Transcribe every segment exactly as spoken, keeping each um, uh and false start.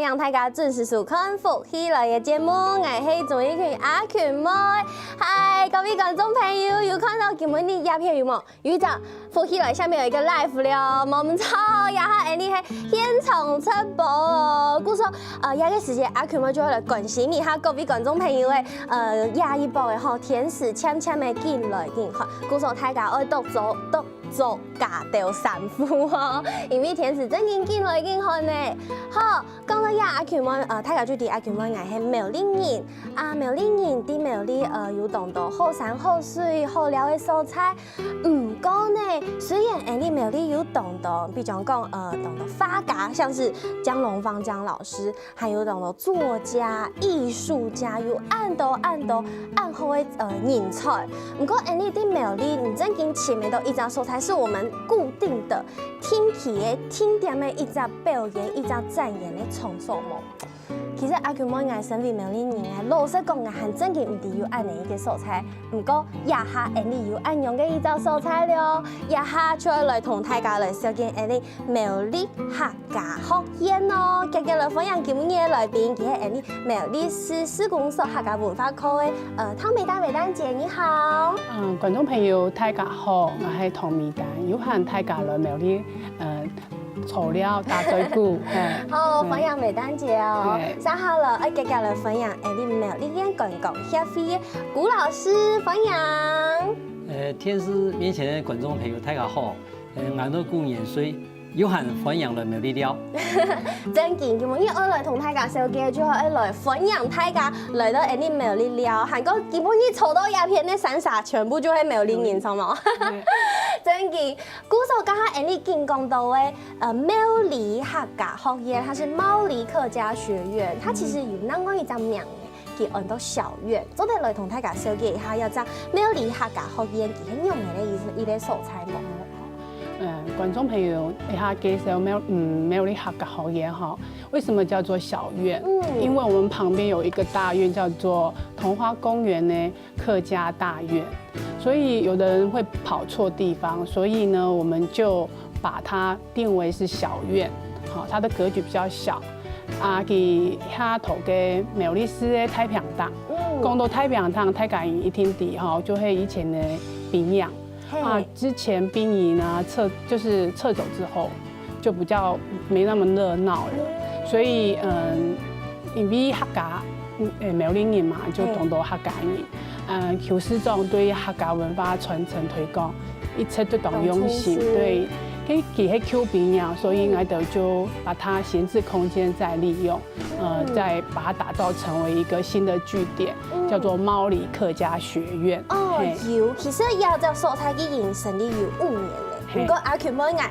歡迎大家準時收看《福氣來了》節目，𠊎係鍾意群阿群妹。嗨，各位觀眾朋友，有看到今晡日影片有無？有一隻福氣來下面有一個live了，無毋著，這下𠊎俚係現場直播哦。故所，呃，這個時間阿群妹就會來關心一下各位觀眾朋友个，呃，這一波个吼，天時漸漸个緊來緊寒，故所大家愛多做多做加兜衫褲哦，因為天時正經緊來緊寒呢。好， 講到這，阿群妹，呃，大家就知阿群妹𠊎係苗栗人。啊，苗栗人在苗栗，呃，有當多好山好水、好尞个所在。毋過呢，雖然𠊎俚苗栗有當多，比方講，呃，當多畫家，像是江龍芳江老師，還有當多作家、藝術家，有恁多恁多恁好个，呃，人才。毋過𠊎俚在苗栗，毋正經尋毋著一隻所在，係𠊎俚固定个、定期个、定點个一隻表演、一隻展演个場所無？ 其實阿群妹𠊎身為苗栗人，𠊎老實講，𠊎還正經毋知有恁仔一個所在。毋過，這下𠊎俚有恁樣个一隻所在了，這下就愛來同大家來紹介𠊎俚苗栗客家學院哦。遽遽來歡迎今晡日个來賓，佢係𠊎俚苗栗市市公所客家文化科个，呃，湯美丹美丹姐，你好。嗯，觀眾朋友，大家好，𠊎係湯美丹，又喊大家來苗栗，呃， 坐尞打嘴鼓，嘿。好，歡迎美丹姐哦。嘿。接下來，愛遽遽來歡迎𠊎俚苗栗縣觀光協會个古老師，歡迎。呃，電視面前的觀眾朋友，大家好。呃，𠊎安到古元歲，又喊歡迎來苗栗尞。正經，今晡日愛來同大家紹介，就係愛來歡迎大家來到𠊎俚苗栗尞。還過今晡日坐到這片个三儕，全部就係苗栗人，著無？嘿。正經， 故所剛剛𠊎俚緊講到个，呃，貓里客家學院，它是貓里客家學院，它其實有另外一隻名个，佢安到小院。做得來同大家紹介一下，這隻貓里客家學院佢係仰仔个一個所在無？嗯，觀眾朋友，一下介紹貓，嗯，貓里客家學院哈，為什麼叫做小院？嗯。因為我們旁邊有一個大院，叫做桐花公園呢， 客家大院，所以有的人會跑錯地方，所以呢，我們就把它定為是小院，好，它的格局比較小。啊，佢下頭个苗栗市个太平堂，嗯。講到太平堂，大家一定知吼，就係以前个兵營。嘿。啊，之前兵營啊，撤，就是撤走之後， 就比較沒那麼熱鬧了。所以，嗯，因為客家，嗯，呃，苗栗人嘛，就當多客家人。嗯，邱市長對客家文化傳承推廣，一直都當用心，當用心。對，佢，佢係舊兵營，所以𠊎兜就把它閒置空間再利用，呃，嗯。再把它打造成為一個新的據點，嗯。叫做貓里客家學院。哦，嘿。有，其實這隻所在已經成立有五年了，嘿。毋過阿群妹𠊎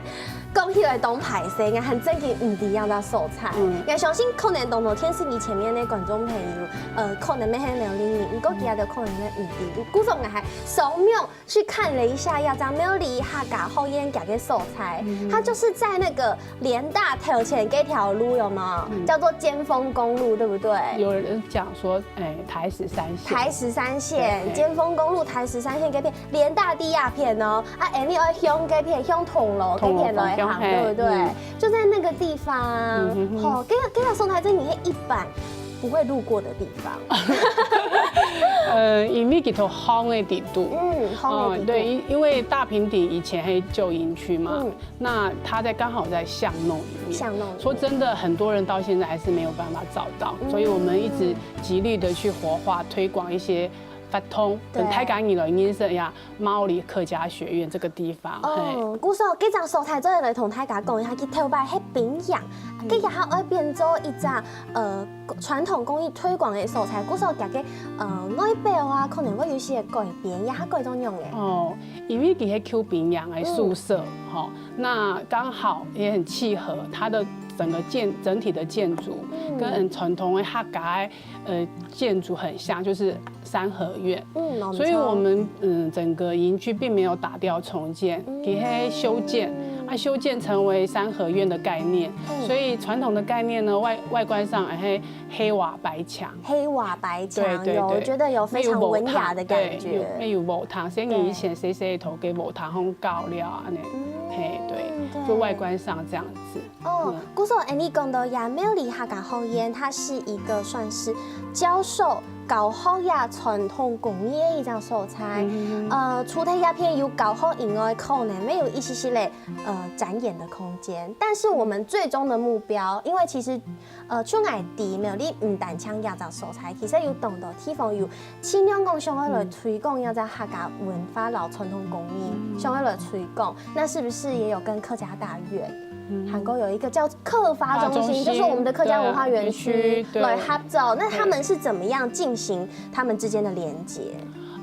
講起來當敗勢，𠊎還正經毋知這隻所在。嗯。𠊎相信可能當多電視機前面个觀眾朋友，呃，可能乜係苗栗人，毋過其他个可能乜毋知。故所𠊎還上網去看了一下這隻貓里客家學院个所在，嗯。它就是在那個聯大頭前這條路，有沒有？嗯。叫做尖峰公路，對不對？有人講說，欸，台十三線。台十三線，對。尖峰公路台十三線這片，聯大第二片哦。 啊，𠊎俚愛向該片，向銅鑼該片來行，銅鑼方向，對不對？嘿，嗯。就在那個地方，嗯哼哼。吼，這個，這個所在真的是一般不會路過的地方。呃，因為佢在荒个底肚。嗯，荒个底肚。哦，對，因，因為大坪頂以前是舊營區嘛，嗯。那它在，剛好在巷弄裡面。巷弄裡面。說真的，很多人到現在還是沒有辦法找到，嗯。所以我們一直極力地去活化推廣一些活動，對。等大家來認識一下 貓里客家學院這個地方，嘿。哦，故所，這隻所在做得來同大家講一下，佢頭擺係兵營，嗯。這下愛變做一隻，呃，傳統工藝推廣个所在。故所，佢个，呃，外表啊，可能會有一些改變，這下改做仰仔？哦，因為佢係舊兵營个宿舍，嗯。吼，那剛好也很契合它的整個建，整體的建築，嗯。跟很傳統的客家的 呃，建築很像，就是三合院。嗯，沒錯。所以我們，嗯，整個營區並沒有打掉重建，嗯。佢係修建，啊，修建成為三合院的概念。嗯。所以傳統的概念呢，外，外觀上還黑瓦白牆。黑瓦白牆，對，對，對。有，我覺得有非常文雅的感覺。對，有，有木炭，所以你以前細細个時節，木炭烘烤料啊，恁仔。嗯。嘿，對。就外观上这样子。哦，故所恁樣講到呀，苗栗客家學院，它是一个算是教授教學呀傳統工艺的一个所在。呃，除了这片有教学以外，可能也有一些些的呃展演的空间。但是我们最终的目标，因为其实呃，像𠊎知苗栗毋單淨這隻所在，其實有當多地方有盡量講想要來推廣這隻客家文化摎傳統工藝，想要來推廣，那是不是也有跟客家大院，還過有一个叫客發中心，就是我们的客家文化园区来合作？那他们是怎么样进行他们之间的连接？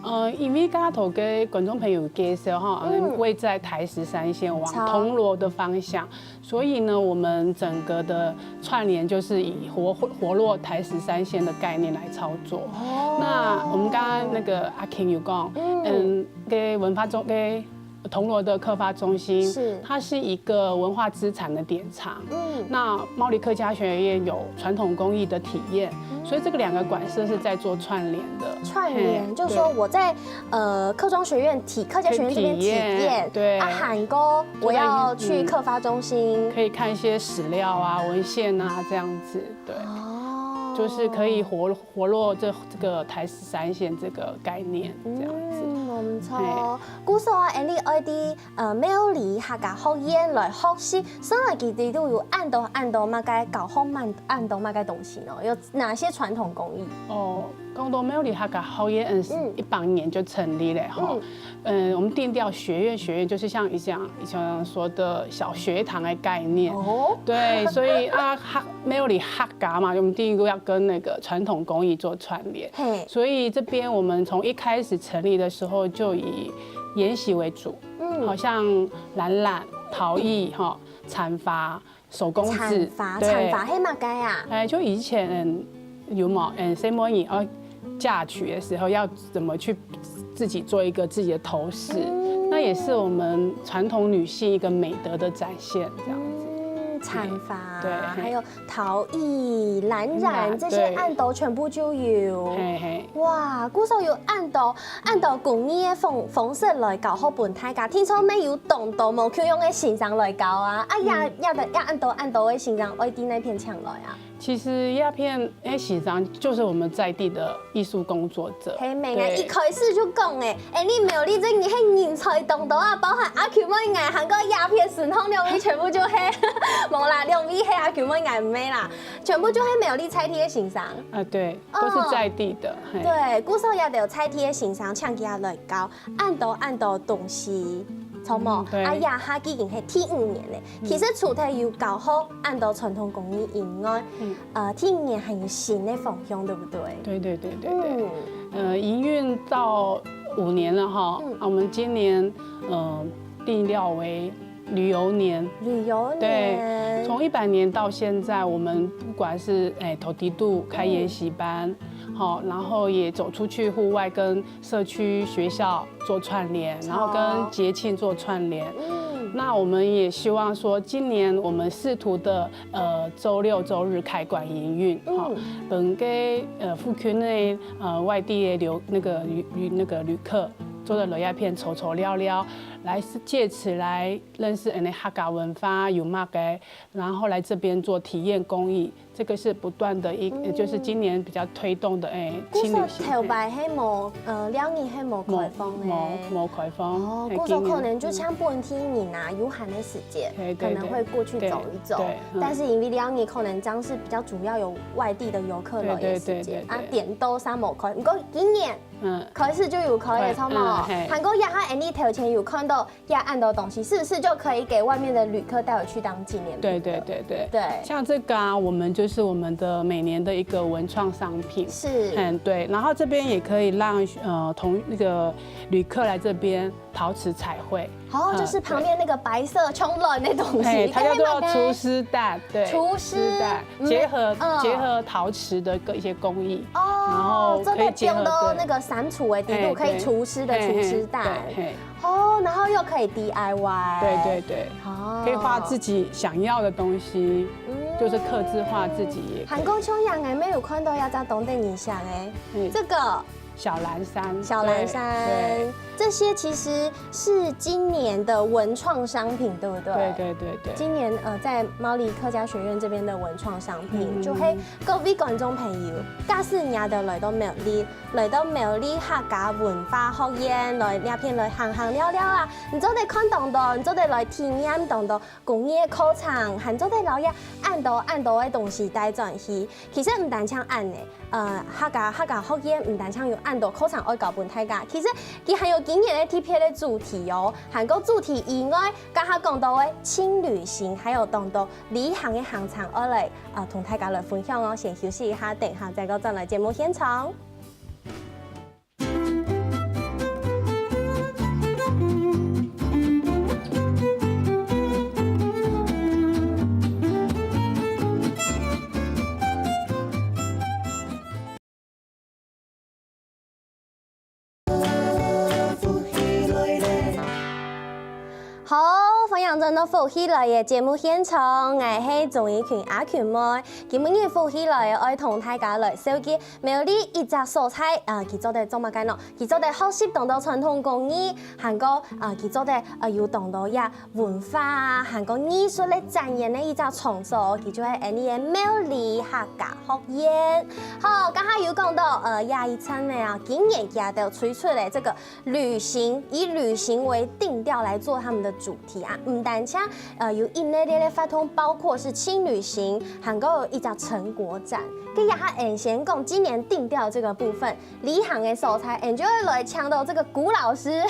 呃，因为刚刚头跟观众朋友介绍哈，嗯，位在台十三线往铜锣的方向，所以呢，我们整个的串联就是以活活络台十三线的概念来操作。哦，那我们刚刚那个阿 King 有讲，嗯，个文化中个铜锣的客发中心，是，它是一个文化资产的典藏。嗯，那毛利客家学院有传统工艺的体验，所以这个两个馆舍是在做串联的。串联，就是说我在呃客庄学院体客家学院这边体验，对，啊，还过我要去客发中心，可以看一些史料啊、文献啊这样子，对，哦，就是可以活活络这这个台十三线这个概念这样子。嗯，没错。故所啊，恁樣愛知呃苗栗客家学院来学习，上来佢哋都有恁多恁多么个教学，恁恁多么个东西呢？有哪些传统工艺？哦，讲到苗栗客家学院，嗯，一百年就成立了哈。嗯，我们定调学院，学院就是像以前以前说的小学堂的概念。哦，对，所以啊，客苗栗客家嘛，我们定义要跟那个传统工艺做串联。嘿，所以这边我们从一开始成立的时候就以研习为主，嗯，好像染染、陶艺哈、染发、手工纸，染发，对，染发是么个啊？哎，就以前有嘛，嗯，生妹人要嫁娶的时候要怎么去自己做一个自己的头饰，那也是我们传统女性一个美德的展现，这样子。嗯，染发，对，还有陶艺、染染这些，对，恁多全部就有。嘿嘿，哇，故所有恁多 恁多工艺个方方式来教学分大家，听说乜有當多無共樣个先生来教啊！啊，也也个也恁多恁多个先生愛在哪片請來啊？其实这片那先生就是我们在地的艺术工作者。嘿，明啊，一开始就讲诶，诶，你苗栗真个系人才当多啊，包含阿舅妹、𠊎，还有这片先生两位全部就系，无啦，两位系阿舅妹、𠊎毋系啦，全部就系苗栗在地个先生。啊，对，都是在地的。 对，故所也有在地个先生請佢來教，恁多恁多东西，著無？啊，這下已經係第五年了。其實除忒有教學恁多傳統工藝以外，呃，第五年還有新个方向，對不對？對對對對對。呃，營運到五年了哈，啊，我們今年呃定調為 旅遊年。旅遊年。對，從一百年到現在，我們不管是欸土地度開研習班，好，然後也走出去戶外跟社區學校做串聯，然後跟節慶做串聯。嗯，那我們也希望說，今年我們試圖的呃週六週日開館營運，好，分給呃附近的呃外地的遊那個旅旅那個旅客，做得來這片走走尞尞，來是藉此來 認識恁呢客家文化有麼个，然後來這邊做體驗工藝，這個是不斷的一，就是今年比較推動的欸輕旅行。故所頭擺係無，呃，尞日係無開放个。無無開放。哦，故所可能就像本地人啊，有閒个時節，可能會過去走一走。對，但是因為尞日可能將是比較主要有外地的遊客來个時節，啊，點到三無開。毋過今年，嗯，開始就有開个，著無？還過也還恁呢頭前有看到 呀，恁多東西，是不是就可以給外面的旅客帶回去當紀念品？對對對對對，像這個啊，我們就是我們的每年的一個文創商品。是，嗯，對，然後這邊也可以讓呃同那個旅客來這邊陶瓷彩繪。哦，就是旁邊那個白色沖卵的東西，欸，它叫做廚師蛋，對，廚師蛋，結合結合陶瓷的一些工藝，哦，然後可以結合到那個三廚的底肚，可以廚師的廚師蛋。 哦，然後又可以D I Y。對對對，哦，可以畫自己想要的東西，就是客製化自己也可以。還過像樣欸，沒有看到這隻當地人像欸，這個小藍衫，小藍衫，对，对。这些其实是今年的文创商品，对不对？对，对，对，对。今年，呃，在猫里客家学院这边的文创商品，嗯。就係各位观众朋友，假使你也来到苗栗，来到苗栗客家文化学院，来这片来行行尞尞啊，你做得看当多，你做得来体验当多 工艺个课程，還做得摎這恁多恁多个東西帶轉去。其實毋單淨恁呢，呃，客家客家學院毋單淨有恁多課程愛教分大家，其實佢還有今年个特別个主題哦，還過主題以外，剛剛講到个輕旅行，還有當多旅行个行程愛來，呃，同大家來分享哦。先休息一下，等一下再過轉來節目現場。 好，歡迎轉到福氣來了節目現場，𠊎係鍾怡群阿群妹。今晡日福氣來了，愛同大家來紹介苗栗一隻所在，啊，佢做得做麼个呢？佢做得學習當多傳統工藝，還過，啊，佢做得，啊，有當多這文化啊，還過藝術个展演个一隻場所，佢就係𠊎俚个苗栗客家學院。好，剛剛有講到，呃，這一站呢啊，今年佢兜推出个這個旅行，以旅行為定調來做他們的主題啊，毋單淨，呃，有一系列个活動，包括是輕旅行，還過有一隻成果展。這下𠊎先講今年定調這個部分， 旅行个所在，𠊎就會來請到這個古老師，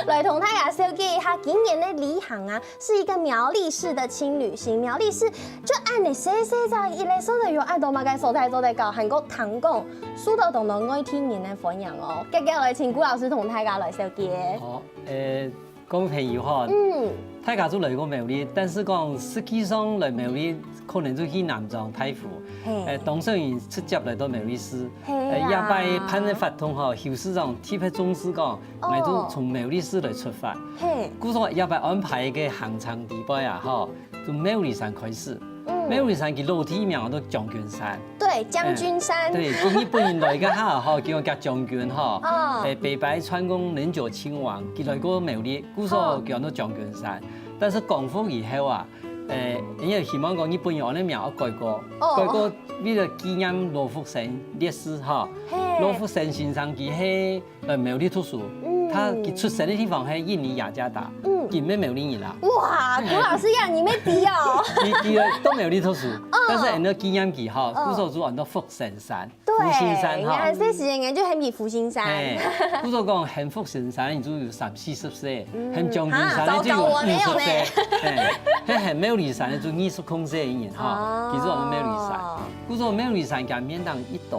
來同大家紹介一下今年个旅行啊，是一個苗栗市个輕旅行。苗栗市就恁呢細細隻一個，所以有恁多麼个所在做得搞，還過聽講，受到當多外地人个歡迎哦。遽遽來請古老師同大家來紹介。好，呃， 講朋友吼，嗯。大家都來過苗栗，但是講實際上來苗栗，可能就去南庄、大湖。嘿。呃，當少人直接來到苗栗市。嘿啊。呃，這擺辦个活動吼，邱市長特別重視講，哦。𠊎就從苗栗市來出發。嘿。故所這擺安排个行程底背啊，吼，從苗栗山開始。 嗯。苗栗山佢老地名安到將軍山。對，將軍山。哎，對，佢日本人來个下吼，叫佢將軍吼。哦。哎，北白川宮能久親王，佢來過苗栗，故所哦。叫安到將軍山。但是光復以後啊，哎，因為希望講日本人安到名愛改過，哦。改過為了紀念羅福生烈士吼。嘿。羅福生先生佢係 呃，苗栗讀書，嗯。佢，佢出生个地方係印尼雅加達，嗯。佢毋係苗栗人啦。哇，古老師呀，你毋知哦。佢，佢到苗栗讀書，嗯。但是𠊎等紀念佢吼，嗯。故所就安到福生山，對，福生山吼。原來這時間就喊佢福生山。嘿，故所講喊福生山，你就有三四十歲，嗯。喊將軍山，哈，你就有五十歲。糟糕，我沒有呢。嘿，喊苗栗山，就二十空歲个人吼，哦。佢就安到苗栗山。故所苗栗山佢面頂一道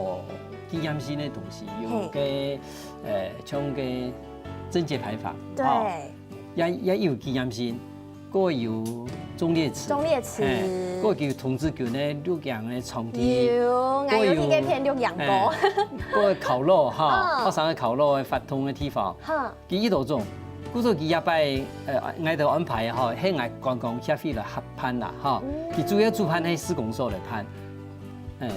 紀念性个東西，有嘿。个 呃，像个貞節牌坊，對。哦，也，也有紀念性，過有忠烈祠，忠烈祠。嘿，過有童子軍个露營个場地，有，𠊎有去該片露營過。過有，嘿，過有烤肉哈，嗯。學生个烤肉个活動个地方，哈。佢一路種，故所佢這擺，呃，𠊎等安排吼，係𠊎觀光協會來合辦啦，哈。嗯。佢主要主辦係市公所來辦，嗯。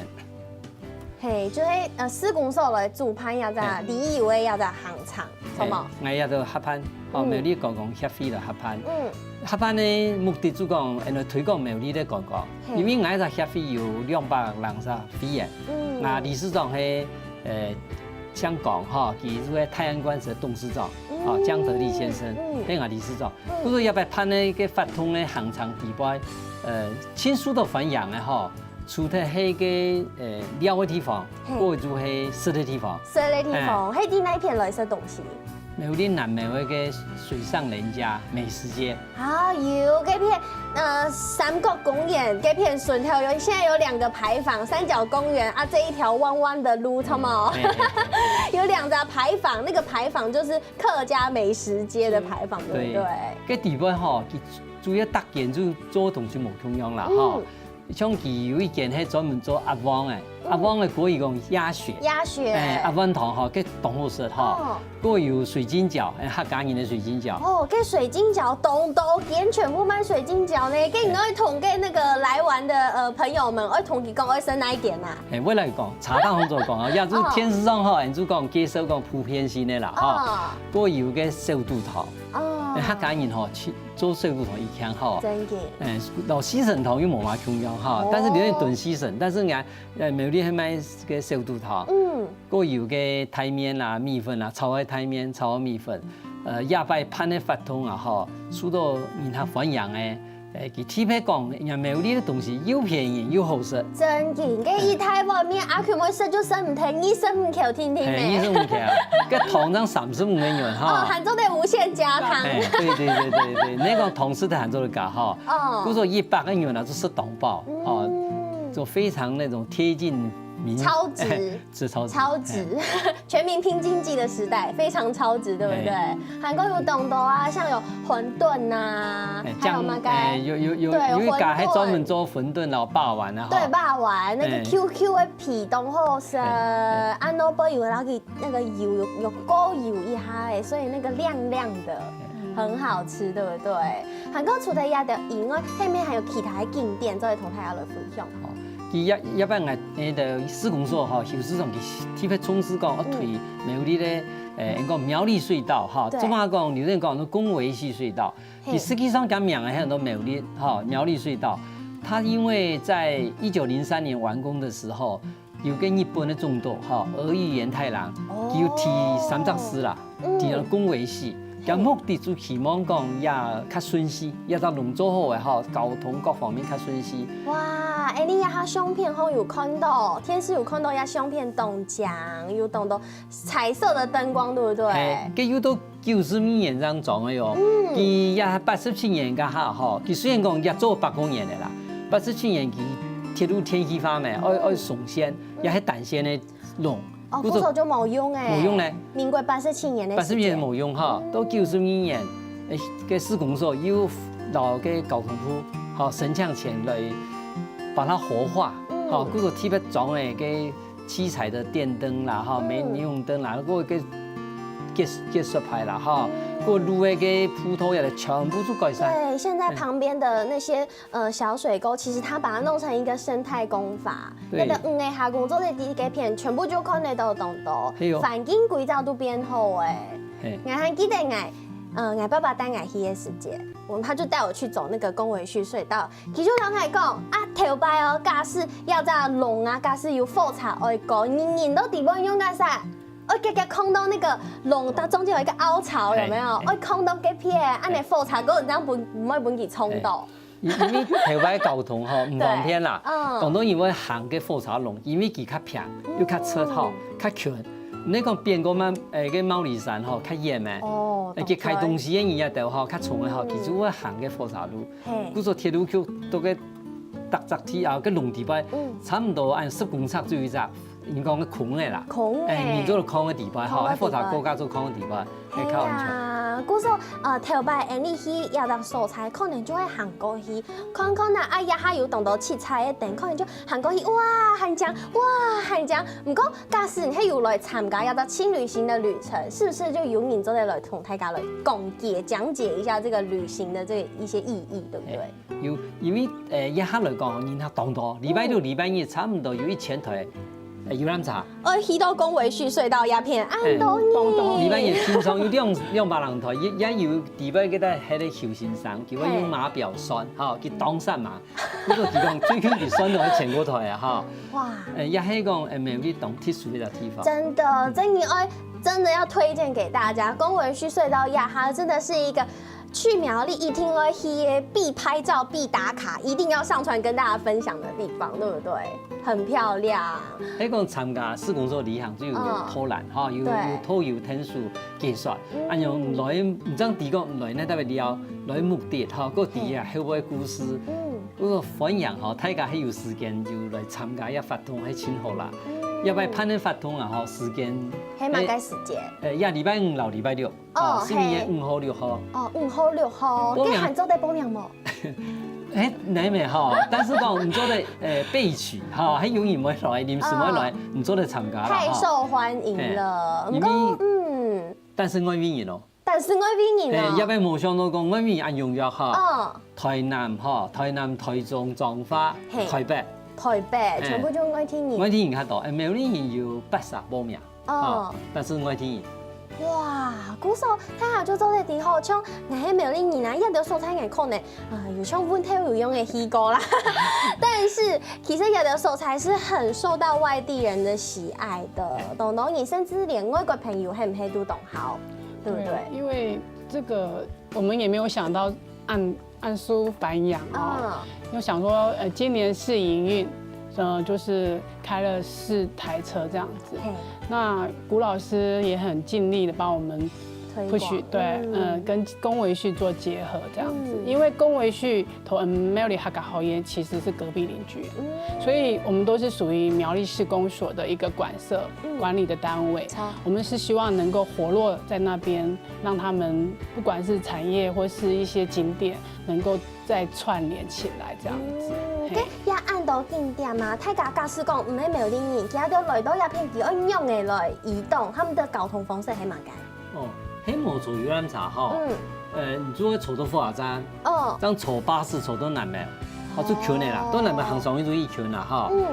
嘿，就係，呃，市公所來主辦這隻嘿。旅遊个這隻行程，嘿，著無？𠊎這兜合辦，哦，嗯。苗栗觀光協會來合辦。嗯。合辦个目的就講，𠊎來推廣苗栗个觀光，嘿。因為𠊎這協會有兩百零儕會員，嗯。𠊎理事長係，呃，姓江吼，佢係泰安館个董事長，哦，嗯，江德利先生，嗯。係𠊎理事長。嗯。故所這擺辦个活動个行程底背，呃，盡受到歡迎个吼， 除忒係个，呃，尞个地方，嘿。過就係食个地方。食个地方，哎。係在哪片來食東西？苗栗南苗个水上人家美食街。啊，有，該片，呃，三角公園，該片脣頭有，現在有兩個牌坊，三角公園啊，這一條彎彎的路，著無？嘿，嘿，嘿。有兩個牌坊，那個牌坊就是客家美食街的牌坊，嗯，對不對？對。該底背吼，佢主要特點就做个東西無共樣啦，嗯。吼。 像佢有一間係專門做鴨黃个，嗯。阿旺个國語講鴨血，鴨血。哎，阿旺湯吼，該當好食吼。哦。過有水晶餃，哎，客家人个水晶餃。哦，該水晶餃當多間，全部賣水晶餃呢。該你愛同該那個來玩的，呃，朋友們，愛同佢講，愛食哪一間啊？哎，𠊎來講，茶湯紅酒講啊，也就電視上吼，人就講介紹講普遍性个啦，吼。哦。過有个小肚湯。哦。哎，客家人吼，去做小肚湯以前吼，真个。哎，摎四神湯又無麼共樣吼，哦。但是有點燉四神，但是人家 呃，苗栗係賣个小肚湯，嗯。過有个大麵啦、米粉啦，炒个大麵、炒个米粉，呃，這擺辦个活動啊，吼，受到人客歡迎个，呃，佢特別講，人家苗栗个東西又便宜又好食。真个，該一大碗麵，阿舅妹食就食毋忒，你食五箍定定嘿，你呢。食五箍，該湯正三十五个銀哈。哦，還做得無限加湯。嘿，對對對對對，該个湯食得還做得加哈。哦。故所一百个銀啊，就食當飽，哦，嗯。就非常那種貼近 民，超值，是超值。超值，全民拼經濟的時代，非常超值，對不對？哎。還過有當多啊，像有餛飩吶，哎，還有麼个？哎，有，有，有，對，有一家還專門做餛飩，然後肉圓啊，餛飩。對，哈。肉圓，那個哎。Q Q的皮當好食，哎，哎。啊，外背有那個，那個油，有，有勾油一下，哎，所以那個亮亮的。哎。 很好吃，對不對？還過除了這兜以外，後面還有其他的景點，做得同大家來分享。哦，佢這，這擺𠊎，呃，个市公所吼，有時常佢特別重視講，要推苗栗个，呃，講苗栗隧道哈，對。做麼講，有人講，講公維系隧道，嘿。佢實際上講名个，還有苗栗哈，苗栗隧道，它因為在一九零三年完工的時候， 有个日本个總督，吼，兒玉源太郎，哦。佢有提三隻字啦，嗯。提了公維系，嘿。佢目的就希望講也較順序，也到龍做好个吼，交通各方面較順序。哇，哎，你這下相片吼有看到，電視有看到這相片當靚，有當多彩色的燈光，對不對？嘿，該又到 九十二年正裝个喲。嗯。佢也八十七年該下吼，佢雖然講也做百過年个啦，八十七年佢鐵路電氣化咩，愛，愛重線，也係單線个路。哦，故所，故所就無用欸。無用咧。民國八十七年个時間。八十七年無用哈，嗯。到九十二年，欸，該市公所又摎該交通部，吼，申請錢來把它活化，嗯。吼，故所特別裝个該 七彩的電燈啦，哈，嗯。美霓虹燈啦，過个結，結束牌啦，哈，嗯。過路个該鋪頭也全部都改善。對，現在旁邊的那些，呃，小水溝，其實它把它弄成一個生態工法，對。那個魚仔蝦公做得在該片，全部就看得到當多，係哦。環境改造都變好欸。係。𠊎還記得𠊎，呃，𠊎爸爸帶𠊎去个時節，我，他就帶我去走那個公維序隧道， 佢就摎𠊎講，啊，頭擺哦，假使這隻龍啊，假使有火車愛過，你人到底背用該啥？愛遽遽囥到那個龍，它中間有一個凹槽，有沒有？嘿，嘿。愛囥到該片，恁樣火車根本正分，毋會分佢衝到。嘿。因，因為頭擺交通吼，毋方便啦。對。嗯。當多人會行該火車龍，因為佢較平，又較直吼，嗯。較近。你講變過嘛，欸，該毛里山吼，較遠咩？哦，欸，佢開東西个人也多吼，較重个吼，嗯。佢就會行該火車路。 嘿。故所鐵路局到該搭隻地啊，該龍底背，嗯。差毋多恁十公尺就有一隻，人講个空个啦。空个。欸，人做得囥个底背吼，空个底背。還火車高架做囥个底背，會較安全。係啊，故所，呃，頭擺𠊎俚去這隻所在，可能就會行過去，看看啊，啊，這下有當多七彩个燈，可能就行過去，哇，還靚，哇，還靚。毋過，假使你係有來參加這隻輕旅行的旅程，是不是就有人做得來同大家來講解、講解一下這個旅行的這個一些意義，對不對？欸。 有，因為，欸，這下來講，人客當多，禮拜六、嗯。禮拜日差毋多有一千台，欸，遊覽車。愛去到公維序隧道這片，恁多人。欸，禮拜日平常有兩，兩百零台，也，也有禮拜个在該个休閒站，佢會用碼錶算，吼，去當算嘛。如果佢講最近佢算到一千過台啊，吼。哇。欸，也係講，欸，苗栗當特殊个地方。真的，嗯。真的愛，真的要推薦給大家，公維序隧道這下真的是一個 去苗栗一定愛去个必拍照、必打卡，一定要上傳跟大家分享的地方，對不對？很漂亮。該講參加市公所旅行就有導覽，嗯。吼，有，對。有導遊、天使介紹，嗯。恁樣來，毋單淨講來該搭位尞，來目的，吼，還知啊，嘿。後尾故事。嗯。不過歡迎吼，大家還有時間就來參加這活動，還真好啦。嗯。這擺辦个活動啊，吼，時間，係麼个時間？欸，這禮拜五摎禮拜六。 哦，哦，十二月五號、六號。哦，五號、六號，報名。該還做得報名無？哎，難免哈，但是講你做得，呃，備取哈，還有人會來，臨時會來，哦。你做得參加啦哈。太受歡迎了，哎，毋過，因為，嗯。但是外面人哦。但是外面人哦。哎，也毋好想到講外面人恁踴躍哈。嗯。台南哈，台南、台中、彰化、嘿。台北。台北，哎。全部就外地人。外地人較多，哎，苗栗人有八十報名。 哦。哦，但是外地人。哇，故所大家就做得知吼，像𠊎係苗栗人啊，這兜所在𠊎可能，啊，有像問題有用的去過啦。但是其實這兜所在是很受到外地人的喜愛的，當多人甚至連外國朋友係毋係都當好，對不對？對，因為這個我們也沒有想到按 按時返鄉哦。嗯。又想說，呃，今年試營運，呃，就是開了四台車這樣子。嘿。那古老師也很盡力的幫我們推廣。Push，對，嗯。呃，跟公維序做結合這樣子。嗯。因為公維序同，嗯，苗栗客家學院其實是隔壁鄰居，嗯。所以我們都是屬於苗栗市公所的一個管社，嗯。管理的單位。好。我們是希望能夠活絡在那邊，讓他們不管是產業或是一些景點， 能夠再串聯起來這樣子。嗯，嘿。該也恁多景點嘛，大家假使講毋係苗栗人，佢兜來到這片，佢愛仰仔來移動，他們的交通方式係麼个？哦，係無坐遊覽車吼，嗯。呃，你就會坐到火車站，哦。這樣坐巴士坐到南門，哦，就近个啦，哦。到南門行上去就已經啦吼。嗯。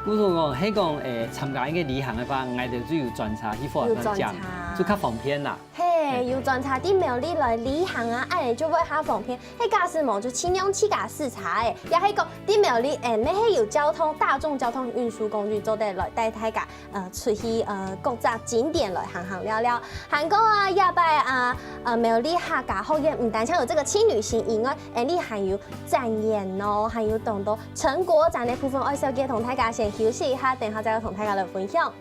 故所講，係講，誒，參加一個旅行个話，𠊎兜就有專車去火車站，有專車。就較方便啦。 嘿，有專車在苗栗來旅行啊，恁仔就會較方便。係假使無，就盡量自家駛車仔，也係講在苗栗，誒，乜係有交通，大眾交通運輸工具做得來帶大家，呃，出去，呃，各隻景點來行行尞尞。還過啊，這擺啊，呃，苗栗客家學院毋單淨有這個輕旅行以外，𠊎俚還有展演哦，還有當多成果展个部分，愛小姐同大家先休息一下，等下再來同大家來分享。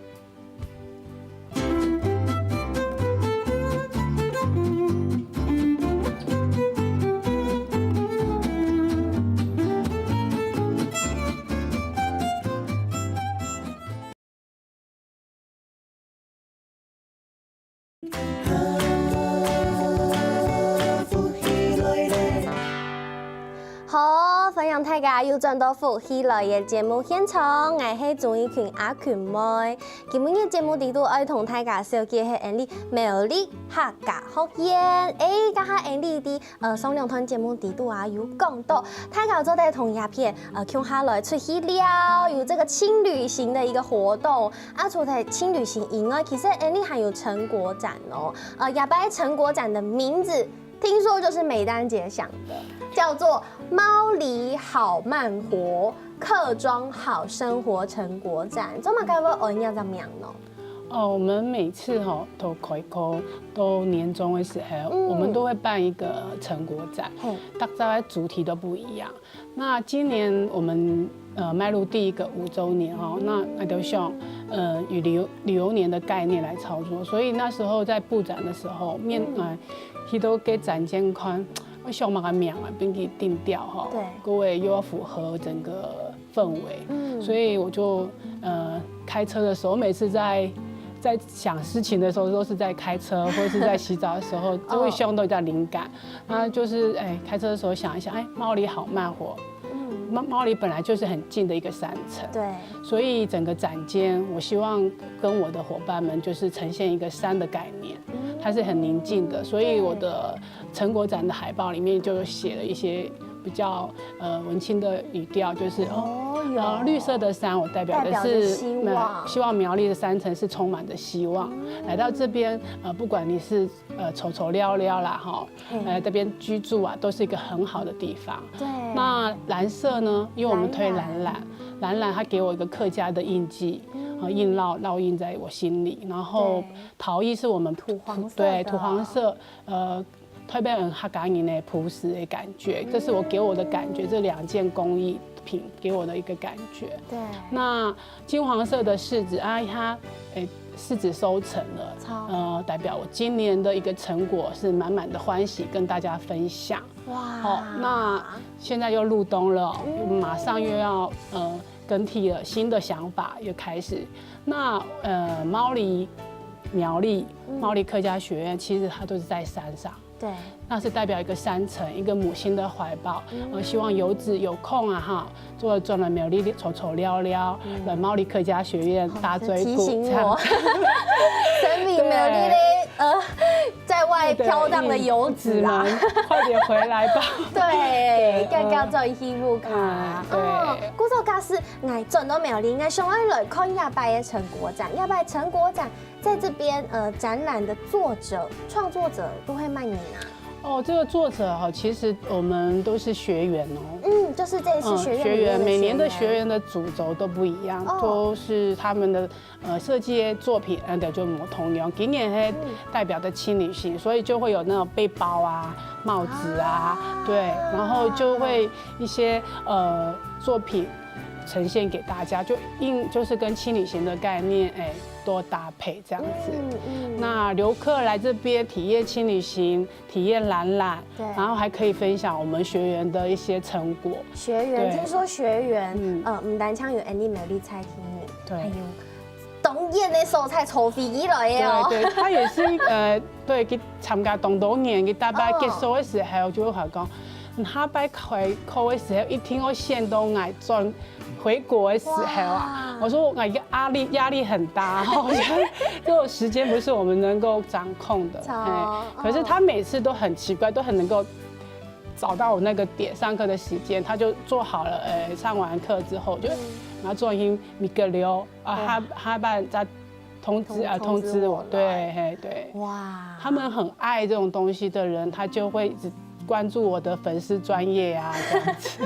好，歡迎大家又轉到福氣來了節目現場，𠊎係鍾怡群阿群妹。今晡日節目裡肚愛同大家紹介係𠊎俚苗栗客家學院。誒，這下𠊎俚在 呃，上兩段節目裡肚啊，有講到，大家做得同這片，呃，共下來出去尞，有這個輕旅行的一個活動。啊，除了輕旅行以外，其實𠊎俚還有成果展哦。呃，這擺成果展的名字，聽說就是美丹姐想的，叫做貓裡好慢活，客庄好生活成果展。做麼个會安這隻名呢？ 哦，我們每次吼，都開課，到年終的時候，嗯。我們都會辦一個成果展，嘿。大家的主題都不一樣。那今年我們，呃，邁入第一個五週年哦，嗯。那，那就像，呃，以旅遊，旅遊年的概念來操作，所以那時候在布展的時候，面，嗯。呃，去到該展間看，𠊎想麼个名啊，分佢定調吼，對。各位又要符合整個 氛圍。嗯。所以我就，呃，開車的時候，我每次在，在想事情的時候，都是在開車或者是在洗澡的時候，就會想到一點靈感。哦。那就是，哎，開車的時候想一想，哎，貓裡好慢活。嗯。貓，貓裡本來就是很靜的一個山城。對。所以整個展間，我希望跟我的夥伴們就是呈現一個山的概念，嗯。它是很寧靜的，所以我的 成果展的海報裡面就有寫了一些比較，呃，文青的語調，就是，哦，哦，有。呃，綠色的山，我代表的是，代表着希望。呃，希望苗栗的山城是充滿着希望。嗯。來到這邊，呃，不管你是，呃，走走尞尞啦，吼，嘿。呃，這邊居住啊，都是一個很好的地方。對。那藍色呢？因為我們推藍藍。藍藍。藍藍它給我一個客家的印記，嗯。呃，印烙，烙印在我心裡。然後，對。 陶藝是我們土黃色的。對，土黃色，呃，特別很客家人的樸實的感覺，這是我給我的感覺，這兩件工藝品給我的一個感覺。對。那金黃色的柿子啊，它，誒，柿子收成了，超。呃，代表我今年的一個成果是滿滿的歡喜跟大家分享。哇。好，那現在又入冬了，嗯。馬上又要，呃，更替了，新的想法又開始。那，呃，貓裡 苗栗，嗯。猫裡客家學院，其實它都是在山上。對，那是代表一個山城，一個母親的懷抱。呃，希望遊子有空啊哈，做轉來苗栗走走尞尞，來苗栗客家學院打嘴鼓，提醒我，這樣。身為苗栗的呃在外飄蕩的遊子啊，子們，快點回來吧。對，對，更加做一路卡。嗯，對。嗯，故所假使 𠊎轉到苗栗，𠊎想愛來看這擺个成果展。這擺成果展在這邊，呃，展覽的作者、創作者都會蠻多啊。哦，這個作者哈，其實我們都是學員哦。嗯，就是這一次學院裡面的學員。嗯，學員，每年的學員的主軸都不一樣，哦。都是他們的，呃，設計的作品，呃，就無同樣。今年係代表的輕旅行，所以就會有那種背包啊、帽子啊，啊。對，然後就會一些，呃，作品 呈現給大家，就硬，就是跟輕旅行的概念，哎，多搭配這樣子。嗯，嗯。那遊客來這邊體驗輕旅行，體驗展覽，對。然後還可以分享我們學員的一些成果。學員，對。聽說學員，嗯。呃，毋單淨有恁呢苗栗在地人，對。還有當遠个所在坐飛機來个哦。對，對，他也是，呃，對，去參加當多年，佢大概結束的時候就會講，哦。你下擺開課的時候一定要先到𠊎轉 回國的時候啊，哇。我說我一個壓力，壓力很大，我覺得這種時間不是我們能夠掌控的。好，哎，可是他每次都很奇怪，都很能夠找到我那個點，上課的時間，他就做好了，呃，上完課之後就，嗯。然後做音米格流啊，哇。他，他辦在 通知，啊，通知我，通知我來。對，嘿，對。哇。他們很愛這種東西的人，他就會一直關注我的粉絲專頁啊，這樣子。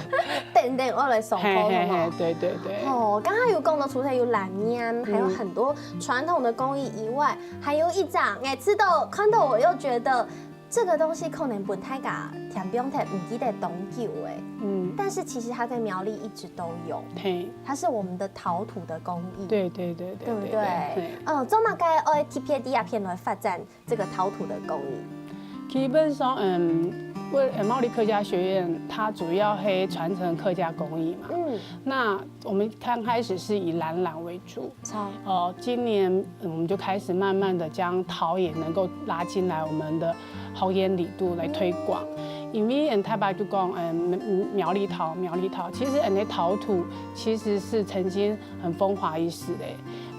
等等，我來上課，嘿，嘿，好嗎？嘿，對，對，對。哦，剛剛有講到除了有藍煙，還有很多傳統的工藝以外，嗯。還有一張，哎，知道，看到我又覺得 這個東西可能分大家添放忒，毋記得當久欸。嗯。但是其實它在苗栗一直都有。嘿。它是我們的陶土的工藝。對，對，對，對，對不對？對，對，嘿。嗯，做麼个愛特別在這片來發展這個陶土的工藝？基本上，嗯，為，呃，苗栗客家學院，它主要係傳承客家工藝嘛。嗯。那我們剛開始是以藍染為主， 好。呃，今年，嗯，我們就開始慢慢地將陶也能夠拉進來我們的學院裡肚來推廣。因為，嗯，大家就講，嗯，苗栗陶，苗栗陶，其實，嗯，𠊎等个陶土其實是曾經很風華一時的，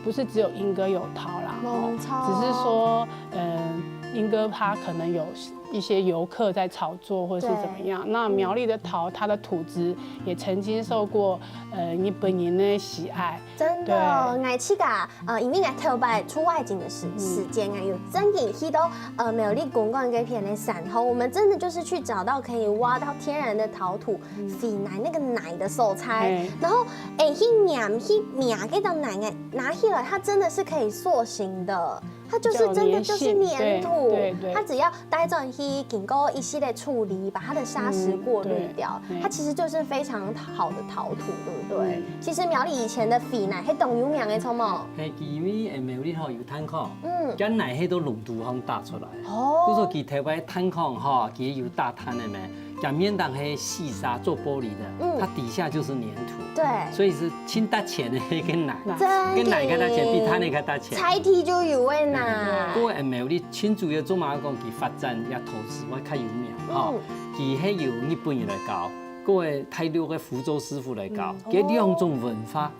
不是只有鶯歌有陶啦，吼，無錯。只是說，嗯，鶯歌它可能有 一些遊客在炒作或是怎麼樣。對。那苗栗的陶，它的土質也曾經受過，呃，日本人的喜愛。真的，對。𠊎自家，呃，因為𠊎頭擺出外景的時，嗯。時間啊，有正經去到，呃，苗栗公館該片的山頭，我們真的就是去找到可以挖到天然的陶土，嗯。飛泥，那個泥的所在，嘿。然後，欸，去拈，去摸該張泥，欸，拿起來，它真的是可以塑形的。 它就是真的就是黏土，比較黏性，對，對，對。它只要待轉去經過一系列處理，把它的砂石過濾掉，嗯，對，嗯。它其實就是非常好的陶土，對不對？嗯。其實苗栗以前的飛泥，係當有名的，著無？係，因為，欸，苗栗吼有炭礦，嗯。該泥係都龍肚項打出來。哦。故所佢頭擺炭礦吼，佢有打炭个咩？ 表面當係細沙做玻璃的，嗯。它底下就是黏土。對。所以係盡值錢个該泥，真个。該泥較值錢，比炭个較值錢。在地就有个泥。嗯。不過，欸，苗栗盡主要做麼个講佢發展這陶瓷會較有名，吼。嗯。佢係由日本人來教，過來大陸个福州師傅來教，嗯。這兩種文化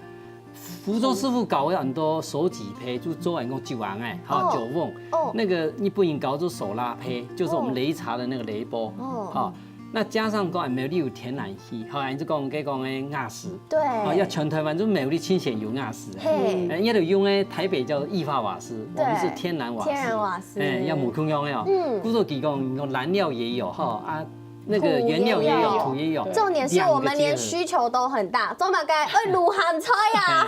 福州師傅教个很多手指胚，就做人講酒甕欸，哈，哦。酒甕。哦。那個日本人教做手拉胚，就是我們擂茶的那個擂缽。哦。哈，那加上講苗栗有天然氣，哈，你就講，該講个瓦斯。對。啊，這全台灣就苗栗盡先有瓦斯欸。嘿。欸，也就用个台北叫液化瓦斯，我們是天然瓦斯。對，天然瓦斯。欸，也無共樣个哦。嗯。故所佢講，你講燃料也有，哈，啊， 那個原料也有，土也有。土也有。重點是我們連需求都很大，做麼个？愛滷鹹菜啊。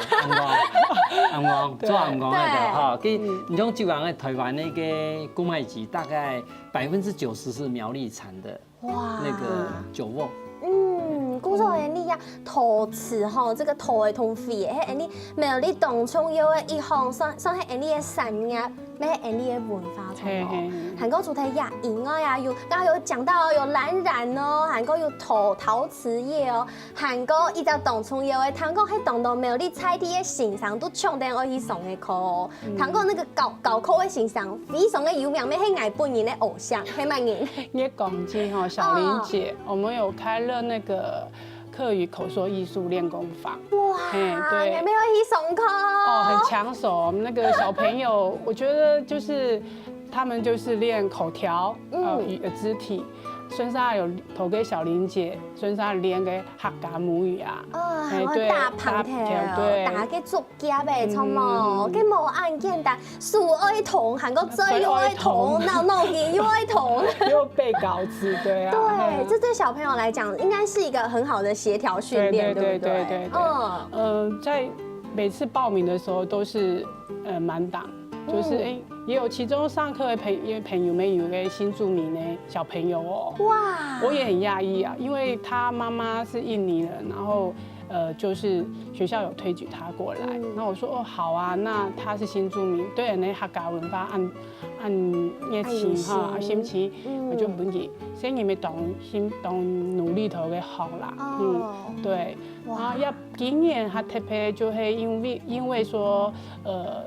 欸，恁講，恁講，對。做恁講个，對。哈，跟，嗯。你像這樣个台灣那個購買機，大概百分之九十是苗栗產的，哇。那個酒甕。嗯，故所恁樣，陶瓷吼，這個陶个東西，嘿，恁樣苗栗當重要个一項，算，算係恁樣个產業。乜係𫣆俚个文化，著無？還過除忒這以外啊，有，剛剛有講到有藍染哦，還過有陶陶瓷業哦，還過一隻當重要个，聽講係當多苗栗在地个先生都搶等愛去上个課哦。聽講該個教教課个先生非常个有名，乜係𠊎本人个偶像，係麼人？你講起吼，小玲姐，我們有開了那個客語口說藝術練功房。哇，嘿，對。你們有去上課？哦，很搶手。我們那個小朋友，我覺得就是他們就是練口條，呃，語呃肢體，順續有同該小玲姐，順續練个客家母語啊。哦，還有對，搭朋友，搭朋友，對。大家做 夾个，著無？嗯。該無恁簡單，手愛動，還過嘴又愛動，腦腦筋又愛動。又背稿子，對啊。對，這對小朋友來講應該是一個很好的協調訓練，對，對，對不對？對，對，對。嗯。呃，在每次報名的時候都是，呃，滿檔，就是，嗯。誒，也有其中上課的朋-，因為朋友們有一個新住民的小朋友哦。哇。我也很訝異啊，因為他媽媽是印尼人，然後 呃，就是學校有推舉他過來。嗯。那我說，哦，好啊，那他是新住民，對𫣆俚客家文化恁，恁熱情哈，恁有心。啊，心情，嗯。我就問佢，細人仔當心，當努力頭个好啦。哦。嗯，對。哇。啊，也今年還特別，就係因為，因為說，呃，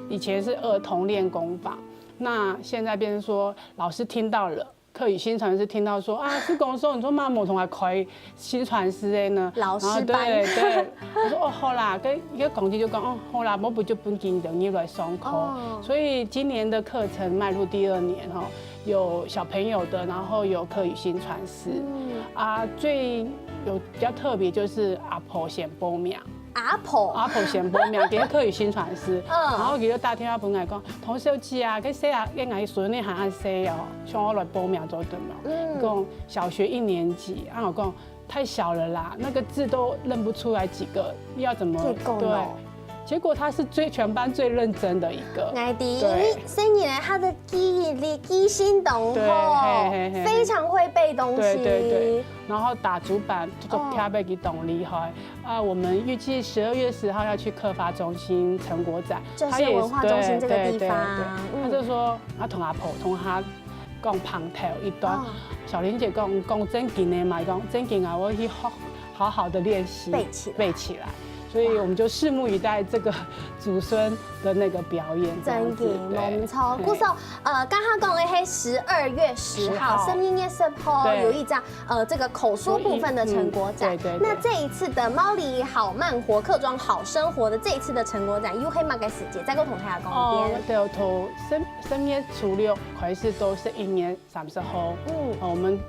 以前是兒童練功房，那現在變成說老師聽到了， 客語薪傳師聽到說，啊，是講說，你做麼个無同𠊎開薪傳師个呢？老師班。然後，對，對，我說，哦，好啦，該，該講師就講，哦，好啦，無不就分佢等入來上課。哦。所以今年的課程邁入第二年吼，有小朋友的，然後有客語薪傳師。嗯。啊，最有比較特別就是阿婆先報名。 阿婆。阿婆先報名，佢係客語薪傳師，嗯。然後佢就打電話分𠊎講，童小姐啊，該細啊，該𠊎孫仔還恁細哦，想愛來報名做得無？嗯。講小學一年級，啊，𠊎講太小了啦，那個字都認不出來幾個，要怎麼，結果呢？對。結果他是最，全班最認真的一個。𠊎知，對。因為細人仔他的記憶力、記性當好，對，嘿，嘿，嘿。非常會背東西。對，對，對。 然後打主板，就，哦。特別佢當厲害。啊，我們預計十二月十號要去客發中心成果展，就是文化中心這個地方。他也是，對，對，對。嗯。他就說，啊，同阿婆，同他講旁頭一段。哦。小玲姐講，講正經个嘛，講正經啊，我去好，好好的練習，背起來。背起來。所以我們就拭目以待這個祖孫的那個表演，這樣子，正經，對。無錯。對。故所，呃，剛剛講的係十二月十號，十號。十二月十號，對。有一張 呃，這個口說部分的成果展。所以，嗯，對，對，對。那這一次的貓里好慢活客庄好生活的這一次的成果展，又係麼个時節？再過同大家講一遍。哦，對，從十，十月初六開始到十一月三十號。嗯。哦，我們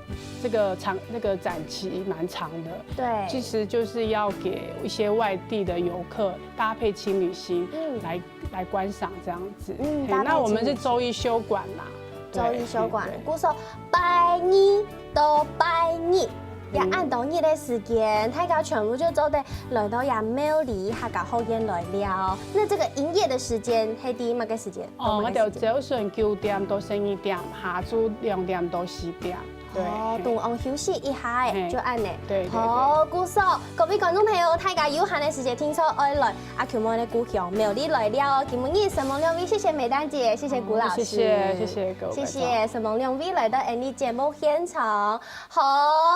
這個長，那個展期蠻長的。對。其實就是要給一些外地的遊客搭配輕旅行，嗯。來，來觀賞這樣子。嗯，嘿，搭配輕旅行。那我們是週一休館啦。週一休館，對，對，對。故所拜二 到拜日，也恁多日个時間，大家全部就做得來到這貓里客家學院來尞。那這個營業的時間，係在麼个時間？哦，到麼个時間？𠊎兜朝晨九點到十二點，下晝兩點到四點。對。哦，中午休息一下仔，嘿。就恁仔。對，對，對。好，故所，各位觀眾朋友，大家有閒个時間，聽說愛來 阿Q妹个故鄉，苗栗來尞哦。今晡日承蒙兩位，謝謝美丹姐，謝謝古老師。哦，謝謝，謝謝各位觀眾。謝謝，承蒙兩位來到𫣆俚節目現場。好，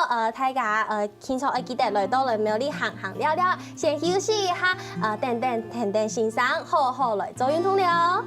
呃，大家，呃，今朝愛記得來到來苗栗行行尞尞，先休息一下，呃，等等，等等先生好好來做運動了。